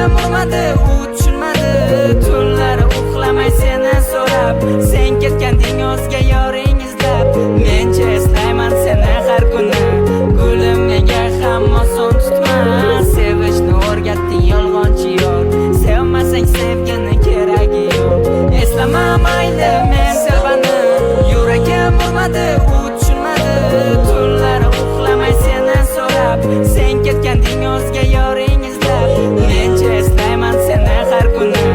Yuragim urmadi, u tushunmadi. Tunlari uxlamay seni so'rab. Sen ketganding o'zga yoring izlab. Mencha eslayman seni har kuni. Gulim, nega ham oson tutma? Sevishni o'rgatding, yolg'onchi yor. Sevmasang, sevgini keragi yo'q. Eslama, mayli, men sevani. Yuragim urmadi, u tushunmadi. Tunlari uxlamay seni so'rab. Sen ketganding o'zga yoring izlab. Mencha eslayman seni har kuni.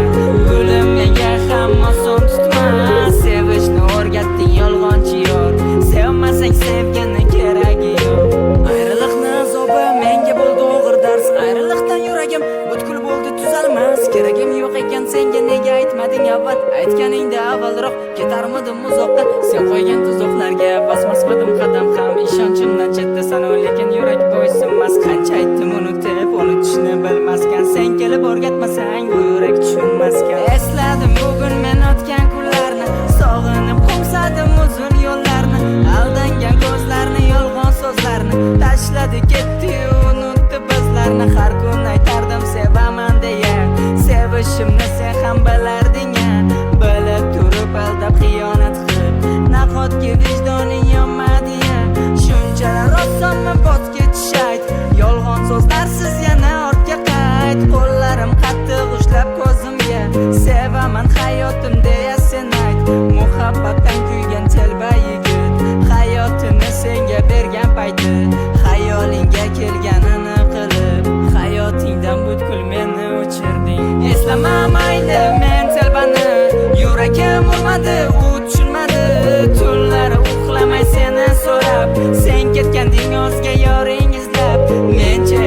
Gulim, nega ham oson tutma? Sevishni o'rgatding, yolg'onchi yor. Sevmasang, sevgini keragi yo'q. Ayriliqni azobi menga bo'ldi og'ir dars. Ayriliqdan yuragim butkul bo'ldi tuzalmas. Keragim yo'q ekan senga, nega aytmading avval? Aytganingda avvalroq ketarmidim uzoqqa. Sen qo'ygan tuzoqlarga bosmasmidim qadam ham. Ishonchimdan chetdasan, lekin yurak bo'ysunmas. Qancha aytdim unutib, unutishni bilmaskan. Sen kelib o'rgatmasang, bu yurak tushunmaskan. Esladim bugun men o'tgan kunlarni. Sog'inib qo'msadim uzun yo'llarni. Aldangan ko'zlarni, yolg'on so'zlarni. Tashladi ketdi-yu unutdi bizlarni. Har kun aytardim sevaman deya. Sevishimni sen ham bilarding a. Bilib turib aldab, xiyonat qilib, nahotki vijdoning yonmadi ya? Shunchalar osonmi voz kechish, ayt? Yolg'on so'zlarsiz yana ortga qayt. Qo'llarim qattiq ushlab ko'zimga, sevaman hayotim deya sen ayt. Muhabbatdan kuygan telba yigit hayotini senga bergan payti, xayolingga kelganini qilib, hayotingdan butkul meni o'chirding. Eslama, mayli, men telbani. Yuragim urmadi, u tushunmadi. Tunlari uxlamay seni so'rab. Sen ketganding o'zga yoring izlab. Mencha